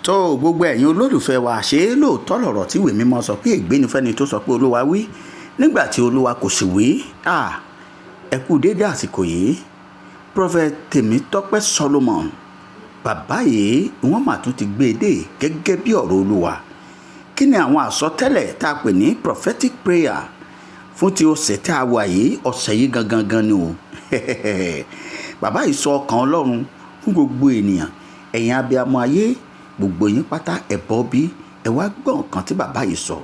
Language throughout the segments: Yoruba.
Tó gbogbo ẹ̀yin olólùfẹ́ wa, ṣé lóòótọ́ lọ̀rọ̀ tí ìwé mímọ́ sọ pé ègbé ni fẹ́ni tó sọ pé Olúwa wí nígbà tí Olúwa kò sì wí? Ẹ kú déédé àsìkò yìí. Prophet Tèmítọ́pẹ́ Solomon, bàbá yìí, wọ́n mà tún ti gbé e dé gẹ́gẹ́ bí ọ̀rọ̀ Olúwa. Kí ni àwọn àsọtẹ́lẹ̀ tá a pè ní prophetic prayer fún ti ọ̀sẹ̀ tá a wà yìí? Ọ̀sẹ̀ yìí gangan gan ni o. Bàbá yìí sọ ọkàn Ọlọ́run fún gbogbo ènìyàn. Ẹ̀yin abiyamọ ayé, gbogbo yín pátá, ẹ̀ bọ́ bí ẹ wá gbọ́ nǹkan tí bàbá yìí sọ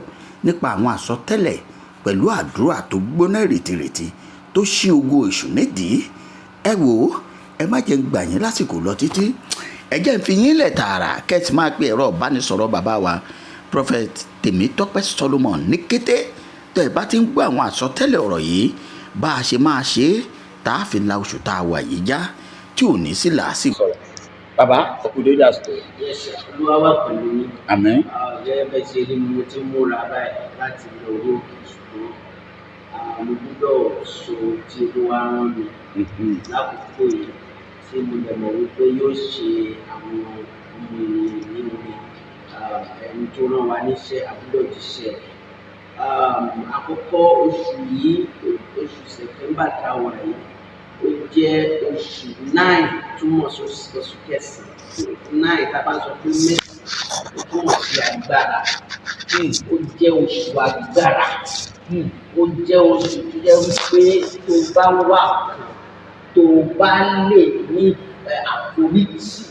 nípa àwọn àsọtẹ́lẹ̀ pẹ̀lú àdúrà tó gbóná rètírètí tó ṣí ogun èṣù nídìí. Ẹ wò ó, ẹ má jẹ́ ń gbà yín lásìkò lọ títí. Ẹ jẹ́ ń fi yín lẹ̀ tààrà kẹ́sì máa pe ẹ̀rọ ìbánisọ̀rọ̀ bàbá wa, Prophet Tèmítọ́pẹ́ Solomon, ní kété tó ẹ bá ti ń gbọ́ àwọn àsọtẹ́lẹ̀ ọ̀rọ̀ yìí, bá a ṣe máa ṣe é tá a fi la oṣù tá a wà yìí já tí ò ní sí làásìgbò. Bàbá, ọkùnrin dédé àsìkò yìí. Yes sir, Olúwa wà pẹ̀lú yín. Àmín. Gẹ́gẹ́ bẹ́ẹ̀ ṣe rí mi, mo ti ń múra báyìí láti lọ orí òkè, ṣùgbọ́n mo gbọ́dọ̀ sọ ohun tí Olúwa rán mi lákòókò yìí, tí mo dẹ̀ mọ̀ wípé yóò ṣe àwọn ọmọ ènìyàn ní oore. Ẹni tó rán wa níṣẹ́, a gbọ́dọ̀ jíṣẹ́ rẹ̀. Àkọ́kọ́, oṣù yìí, oṣù September tá a wà yìí, ó jẹ́ oṣù 9, túmọ̀ sí oṣù kẹsàn-án. 9, tá a bá sọ pé mẹ́sàn-án, ó túmọ̀ sí agbára. Ó jẹ́ oṣù agbára. Ó jẹ́ oṣù tó jẹ́ wípé tó bá wà kan, tó bá lè ní àforítì,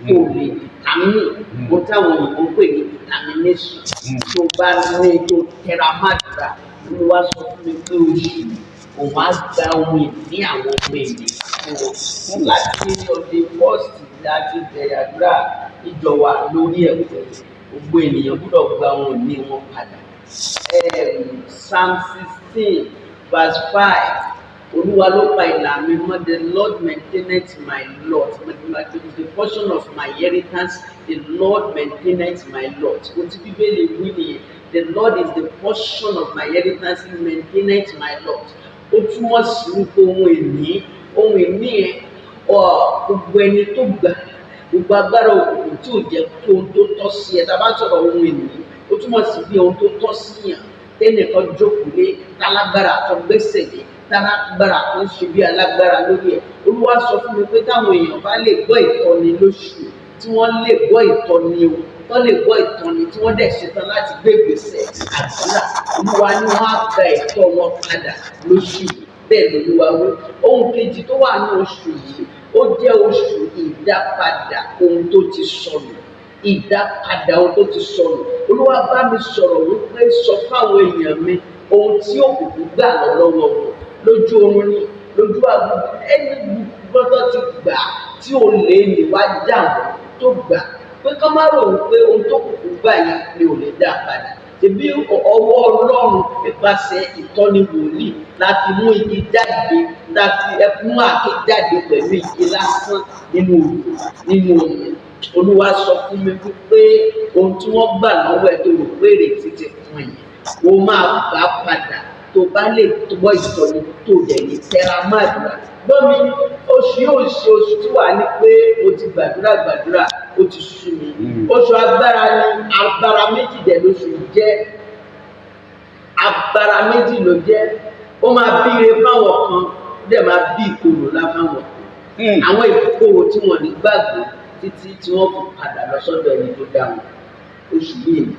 tó lè determine, ohun táwọn òyìnbó ń pè ní determination, tó bá ní tó tẹra mádùúrà, Olúwa sọ fún mi pé oṣù yìí, òun á gba ohun ìní àwọn ọmọ ènìyàn fún wọn. Láti ọdẹ first láti bẹ̀rẹ̀ àdúrà ìjọ wa lórí ẹ̀ pé gbogbo ènìyàn gbọ́dọ̀ gba ohun ìní wọn padà. Psalm 16 verse 5, Olúwa ló pa ìlà mi mọ́. The Lord maintaineth my lot, the portion of my inheritance, the Lord maintaineth my lot. Ohun tí Bíbélì wí nìyẹn. The Lord is the portion of my inheritance, he maintaineth my lot. Ó túmọ̀ sí wípé ohun ìní ẹ̀, gbogbo ẹni tó gbà, gbogbo agbára òkùnkùn tí ò jẹ́ kí ohun tó tọ́ sí ẹ. Tá a bá sọ̀rọ̀ ohun ìní, ó túmọ̀ sí bí ohun tó tọ́ sí yàn, tẹ́nìkan jókòó lé, tálágbára kan gbẹ́sẹ̀ lé, tálágbára kan ṣe bí alágbára lórí ẹ̀. Olúwa sọ fún mi pé táwọn èèyàn bá lè gbọ́ ìtọ́ni lóṣù, tí wọ́n lè gbọ́ ìtọ́ni o, tán lè gbọ́ ìtọ́ni, tí wọ́n dẹ̀ ṣetán láti gbé ìgbésẹ̀ àdúrà, Olúwa ní wọ́n á gba ẹ̀tọ́ wọn padà lóṣù yìí. Bẹ́ẹ̀ lolúwa wí. Ohun kejì tó wà ní oṣù yìí, ó jẹ́ oṣù ìdápadà ohun tó ti sọnù, ìdápadà ohun tó ti sọnù. Olúwa bá mi sọ̀rọ̀ wípé sọ fáwọn èèyàn mi, ohun tí òkùnkùn gbà lọ lọ́wọ́ wọn, lójú oorun ni, lójú àgbo, ẹni gbọ́dọ̀ ti gbà tí ò lè ní wá jà wọ́n tó gbà, pé ká má rò wípé ohun tó kùkù gbà yẹn ni ò lè dá padà. Tẹ̀bí ọwọ́ Ọlọ́run nípasẹ̀ ìtọ́ni wòlíì láti mú igi jáde, láti mú àáké jáde pẹ̀lú igi lásán nínú odò, nínú omi. Olúwa sọ fún mi wípé ohun tí wọ́n gbà lọ́wọ́ ẹ tó rò pé èrètí ti fún ẹ yẹn, o máa gbà padà tó bá lè gbọ́ ìtọ́ni, tó dẹ̀ lè tẹra mọ́ àdúrà. Gbọ́ mi, oṣù yóò ṣe oṣù tí wàá ní pé mo ti gbàdúrà gbàdúrà, ó ti sú mi. Oṣù agbára ni. Agbára méjì dẹ̀ lóṣù jẹ́. Agbára méjì ló jẹ́. Ó máa bí ire fáwọn kan, ó dẹ̀ máa bí ìkorò ńlá fáwọn kan, àwọn ìkorò tí wọ́n ní gbàgbé títí tí wọ́n fi padà lọ sọ́dọ̀ ẹni tó dá wọn. Oṣù yìí ni.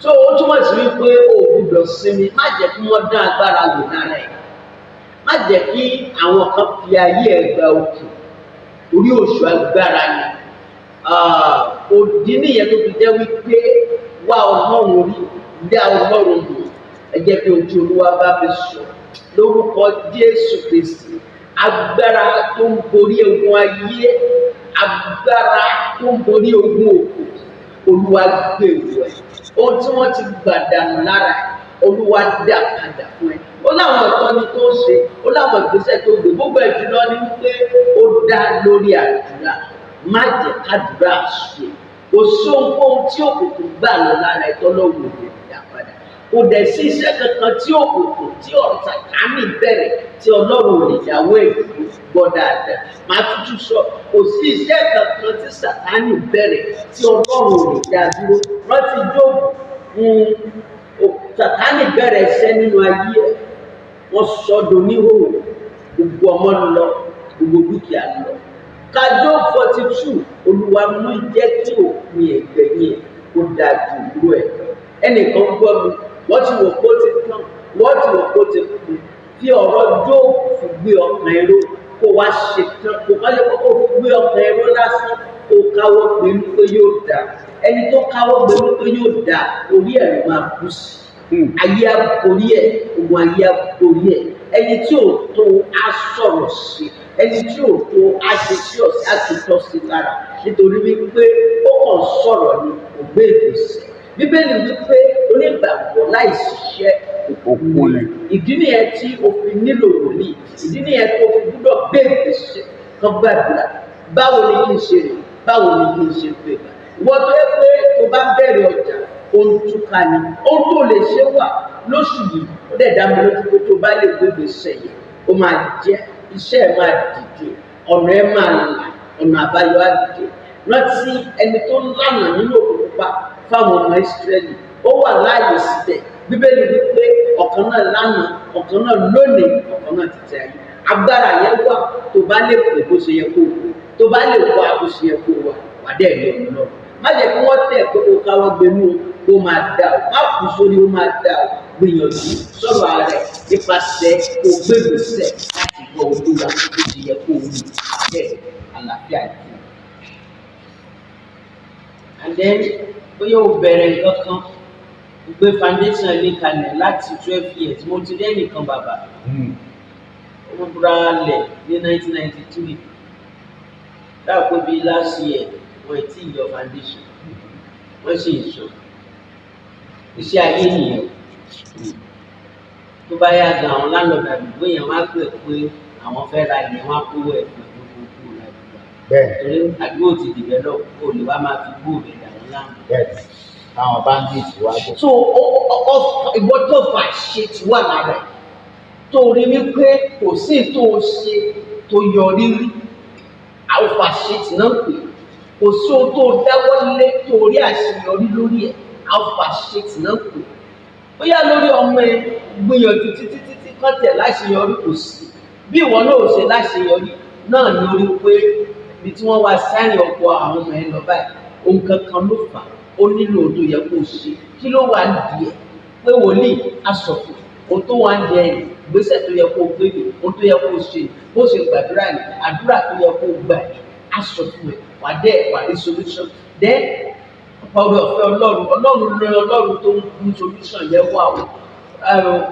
So ó túmọ̀ sí wípé o ò gbúdọ̀ sinmi. Má jẹ́ kí wọ́n dá agbára wò lára ẹ̀. Má jẹ́ kí àwọn kan fi ayé ẹ̀ gba òkè orí. Oṣù agbára ni. Òdì nìyẹn tó fi jẹ́ wípé wá Ọlọ́run rí, dá Ọlọ́run lò. Ẹ jẹ́ kí ojú Olúwa bá mi sọ lórúkọ Jésù Kristi. Agbára tó ń borí ogun ayé, agbára tó ń borí ogun òkú, Olúwa gbé wọ̀ ẹ́. Ohun tí wọ́n ti gbà dànù lára ẹ̀, Olúwa dá padà fún ẹ. Ó láwọn ìtọ́ni tó ń ṣe, ó láwọn ìgbésẹ̀ tó gbé. Gbogbo ẹ̀ jùlọ ni wípé ó dá lórí àdúrà. Má jẹ́ kádùrà sùn. Kò sí ohunkóhun tí òkùnkùn gbà lọ lára ẹ̀ tọ́lọ́wọ́ ò lè dá padà. Kò Kò dẹ̀ sí iṣẹ́ kankan tí òkùnkùn tí ọ̀rọ̀ Sàtánì bẹ̀rẹ̀ tí Ọlọ́run ò lè dáwọ́ ẹ̀ dúró. Gbọ́ dáadáa, màá tútù sọ, kò sí iṣẹ́ kankan tí Sàtánì bẹ̀rẹ̀ tí Ọlọ́run ò lè dá dúró. Rántí Jóòbù, Sàtánì bẹ̀rẹ̀ iṣẹ́ nínú ayé ẹ̀, wọ́n sọ doníhòòhò, gbogbo ọmọ lọ, gbogbo dúkìá lọ. Ka Job 42, Olúwa mú jẹ́ kí òpin ẹ̀gbẹ̀yìn ẹ̀ kó dáa ju òwúrọ̀ ẹ̀ lọ. Ẹnìkan gbọ́ mi, wọ́n ti wò kó ti tán, wọ́n ti wò kó ti kú. Fi ọ̀rọ̀ Jóòbù fi gbé ọkàn ẹ̀rọ kó wá ṣe tán, kó kọ́ lé kó fi gbé ọkàn ẹ̀rọ lásán, kó káwọ́ gbénú pé yóò dáa. Ẹni tó káwọ́ gbénú pé yóò dáa, orí ẹ̀ ló máa kú sí. Ayé á borí ẹ̀, ogun ayé á borí ẹ̀. Ẹni tí ò tó á sọ̀rọ̀ sí, ẹni tí ò tó á ṣe sí ọ̀sẹ̀ á tutọ́ sí lára, nítorí wípé ó kàn sọ̀rọ̀ ni, kò gbé ìgbésẹ̀. Bíbélì wípé onígbàgbọ́ láì ṣiṣẹ́ òkú ni. Ìdí nìyẹn tí o fi nílò wòlíì, ìdí nìyẹn tó fi gbúdọ̀ gbé ìgbésẹ̀ kan gbàdúrà. Báwo ni kí n ṣe rìn? Báwo ni kí n ṣe gbé gbà? Ìwọ tó yẹ pé tó bá bẹ̀rẹ̀ ọjà, ohun túká ni, ohun tó lè ṣe wà lóṣù yìí, ó dẹ̀ dá mi lójú pé tó bá lè gbé ìgbésẹ̀ yẹn, ó máa jẹ́ iṣẹ́ ẹ̀ máa dìde, ọ̀nà ẹ̀ máa là, ọ̀nà àbáyọ á dìde. Rántí ẹni tó lànà nínú òkú pupa fáwọn ọmọ Ísírẹ́lì, ó wà láàyè síbẹ̀. Bíbélì wípé ọ̀kan náà lánàá, ọ̀kan náà lónìí, ọ̀kan náà títí ayé. Agbára yẹn wà tó bá lè pè bó ṣe yẹ kó o tó bá lè wá bó ṣe yẹ kó o wà, wà dẹ̀ ní ọ̀nà náà. Má jẹ́ kí wọ́n tẹ̀ pé kó káwọ́ gbénú o, ó máa dà o, má kú sórí ó máa dà o. Gbìyànjú sọ̀rọ̀ ààrẹ nípasẹ̀ kó gbé ìgbésẹ̀ láti gbọ́ Olúwa bó ṣe yẹ kó o wù bẹ́ẹ̀, àlàáfíà yìí. And then bóyá o bẹ̀rẹ̀ nǹkan kan, o gbé foundation ilé kalẹ̀ láti 12 years. Mo ti rí ẹnìkan, bàbá, ó ra lẹ̀ ní 1993, dáàpọ̀ bíi last year, wọ́n ti yọ foundation, wọ́n sì ń sọ iṣẹ́ ayé nìyẹn. Tó bá yá gan, àwọn landlord àdúgbò yẹn wọ́n á pè pé àwọn fẹ́ ra ilẹ̀, wọ́n á kówó ẹ̀ pẹ̀lú gbogbo ládùúgbò, torí àdúgbò ti develop, kó lè wá máa fi gbóòbẹ̀ dà wọ́n láàmú. Bẹ́ẹ̀ni, àwọn bandits wá dé. So ìwọ tó fà ṣe ti wà lára ẹ̀, tó rí wípé kò sí tó o ṣe tó yọrí rí, àwọn fàṣetì náà pè. Kò sí ohun tó dáwọ́ lé tó rí àṣeyọrí lórí ẹ̀, àwọn fàṣetì náà pè. Bóyá lórí ọmọ ẹ, gbìyànjú títí títí kán tẹ̀ láṣeyọrí, kò sí. Bí ìwọ náà ò ṣe láṣeyọrí náà lórí pé ibi tí wọ́n wá sáyìn ọkọ̀ àwọn ọmọ ẹ lọ báyìí, ohun kankan ló fà á, ó nílò ohun tó yẹ kó o ṣe. Kí ló wà nídìí ẹ̀? Pé wòlíì asọ̀fò, ohun tó wà nídìí ẹ̀, ìgbésẹ̀ tó yẹ kó o gbé ni, ohun tó yẹ kó o ṣe, bó ṣe gbàdúrà ni, àdúrà tó yẹ kó o gbà ni, aṣọ fún ẹ, wà dẹ́ wà ní solution. Then ọ̀pọ̀ ọ̀fẹ́ Ọlọ́run, Ọlọ́run lé Ọlọ́run tó ń mú solution yẹn wà o.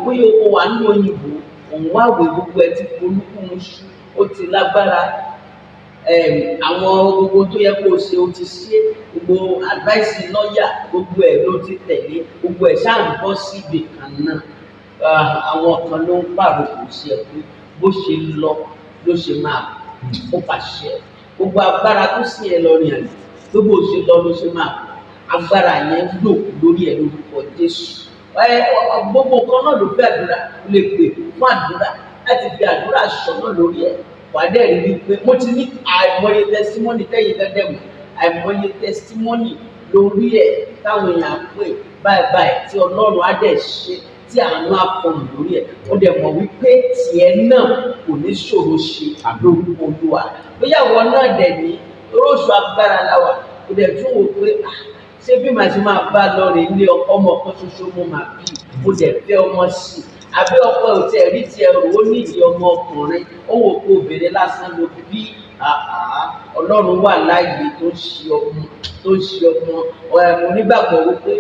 Bóyá o wà nínú òyìnbó, òun wá wé gbogbo ẹ ti polúkúmuṣu, ó ti lágbára, àwọn gbogbo tó yẹ kó o ṣe o ti ṣe, gbogbo advice lọ́ọ̀yà, gbogbo ẹ̀ ló ti tẹ̀lé, gbogbo ẹ̀ ṣáà ń bọ́ síbi kan náà. Àwọn kan ló ń pàrokò sí ẹ pé bó ṣe lọ ló ṣe máa ó pàṣẹ. Gbogbo agbára tó sì ẹ lọ rìn àjò pé bó ṣe lọ ló ṣe máa, agbára yẹn lò lórí ẹ lórúkọ Jésù. Ẹ gbogbo nǹkan náà ló fẹ́ àdúrà, ó lè pè fún àdúrà láti fi àdúrà ṣọ̀nà lórí ẹ. Wàá dẹ̀ rí wípé mo ti ní àìmọye testimony tẹ́yìn gẹ́gẹ́ mọ̀, àìmọye testimony lórí ẹ̀ táwọn èèyàn pè báyìí báyìí tí Ọlọ́run á dẹ̀ ṣe, tí àánú á fọhùn lórí ẹ̀. Ó dẹ̀ mọ̀ wípé tiẹ̀ náà kò ní ṣòro ṣe lórúkọ Olúwa. Bóyá ìwọ náà dẹ̀ ní oṣù agbára la wà, ó dẹ̀ tún wò pé, ah, ṣé bí màá ṣe máa bá lọ rè ilé ọmọ kan ṣoṣo mo máa bí, mo dẹ̀ fẹ́ ọmọ sí i, àbí ọkọ ò tiẹ̀ rí tiẹ̀ rò, ó nídìí ọmọ ọkùnrin, ó wò pé obìnrin lásán ló bí. Ọlọ́run wà láàyè tó ń ṣe ọmọ, tó ń ṣe ọmọ. Mo nígbàgbọ́ wípé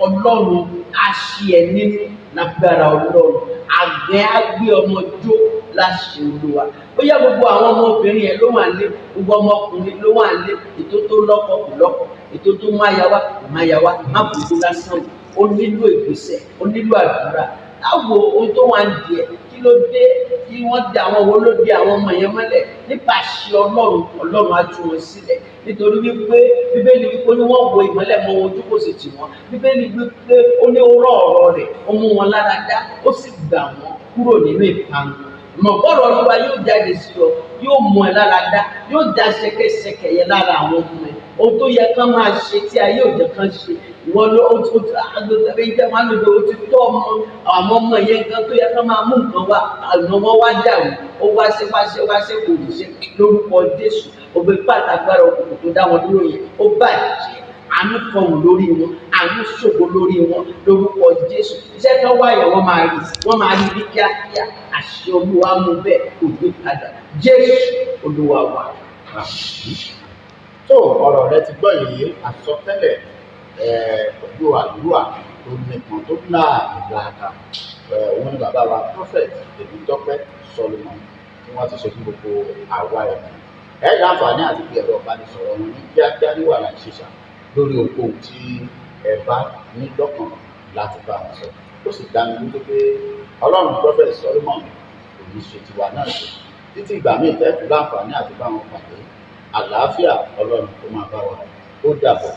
Ọlọ́run á ṣí ẹ nínú lágbára Ọlọ́run. Àgbẹ̀ á gbé ọmọ jó láṣẹ Olúwa. Bóyá gbogbo àwọn ọmọbìnrin yẹn ló wà lé, gbogbo ọmọkùnrin ló wà lé, ètò tó lọ́kọ kò lọ́kọ, ètò tó máa yá wá kò máa yá wá, má bùkún lásán o. Ó nílò ìgbésẹ̀, ó nílò àdúrà. Láwo ohun tó wà ń di ẹ, kí Kí ló dé tí wọ́n dé àwọn wo ló dé àwọn ọmọ yẹn mọ́lẹ̀? Nípa àṣẹ Ọlọ́run, Ọlọ́run á tú wọn sílẹ̀, nítorí wípé Bíbélì wípé ó ní wọ́n wo ìmọ́lẹ̀ mọ́ wọn, ojú kò sì tì wọ́n. Bíbélì wípé ó ní ó rọ̀ ọ̀rọ̀ rẹ̀, ó mú wọn lára dá, ó sì gbà wọ́n kúrò nínú ìparun. Mọ̀gbọ́rọ̀ Olúwa yóò jáde sí ọ, yóò mú ẹ lára dá, yóò dá ṣẹ̀kẹ̀ṣẹ̀kẹ̀ yẹn lára àwọn ọmọ ẹ. Ohun tó yẹ kán máa ṣe tí ayé ò jẹ́ kán ṣe, ìwọ ló ó ti agbègbè jẹ́ wọn lòdì, ó ti tọ́ ọmọ àwọn ọmọ yẹn gan tó yẹ kán máa mú nǹkan wá, àná wọn wá dàrú, ó wáṣẹ́ wáṣẹ́ wáṣẹ́ kò ní ṣe. Lórúkọ Jésù, ògbé pàtàgbára òkùnkùn tó dá wọn dúró yẹn, ó bàjẹ́. Àánú fọhùn lórí wọn, àánú ṣògo lórí wọn lórúkọ Jésù. Iṣẹ́ tó wá yẹn, wọ́n máa rí, wọ́n máa rí ní kíákíá. Àṣẹ Olúwa mú bẹ́ẹ̀, kò gbé padà. Jésù Olúwa wa. Tó ọ̀rọ̀ rẹ ti gbọ́ yìí, àsọtẹ́lẹ̀ pẹ̀lú àdúrà tó nípọn, tó láàmìlàaka, òun ni bàbá wa Prophet Tèmítọ́pẹ́ Solomon tí wọ́n ti ṣe fún gbogbo àwa ènìyàn. Ẹ láǹfààní àti fi ẹ̀rọ ìbánisọ̀rọ̀ wọn ní kíákíá ní wàrà ìṣẹ̀ṣà lórí ohunkóhun tí ẹ bá ní lọ́kàn láti bá wọn sọ. Ó sì dá mi lójú pé Ọlọ́run Prophet Solomon kò ní ṣe tiwa náà ṣe. Títí ìgbà míì tẹ́ẹ̀tù láǹfààní àti bá wọn pàdé, àlàáfíà Ọlọ́run kó máa bá wa. Ó dàbọ̀.